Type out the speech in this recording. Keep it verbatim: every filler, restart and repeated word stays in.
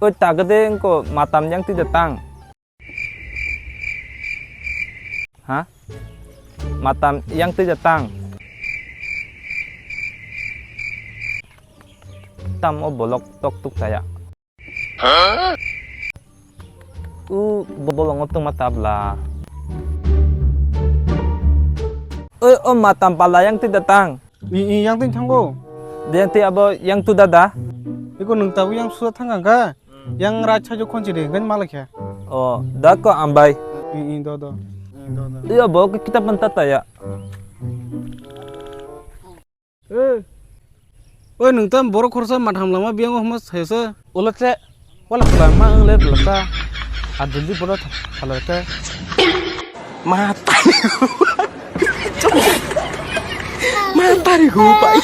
Oi, ta gede engko matam yang twi da tang. Ha? Matam yang twi da tang. Tam o bolok tok tuk taya. U bolongo tongma tabla. Oi, o matam pala yang twi da tang. I, i, yang twi thango. De yang twi abo yang tu dada. Iko nung tabu yang suda thang angka. Yang racha jo khonchi de, gan malakya. O, da ko ambai. I, i, do, do. I, do, do. Iya, bo ke kitab menta taya. Eh. Oi, nung tam borok khorsa matham lama biyang homa sayosa. Ulo che, wala kula ma ang le belasa. A joldi bodo tha-, thala te. Ma tari. Ma tari go pai.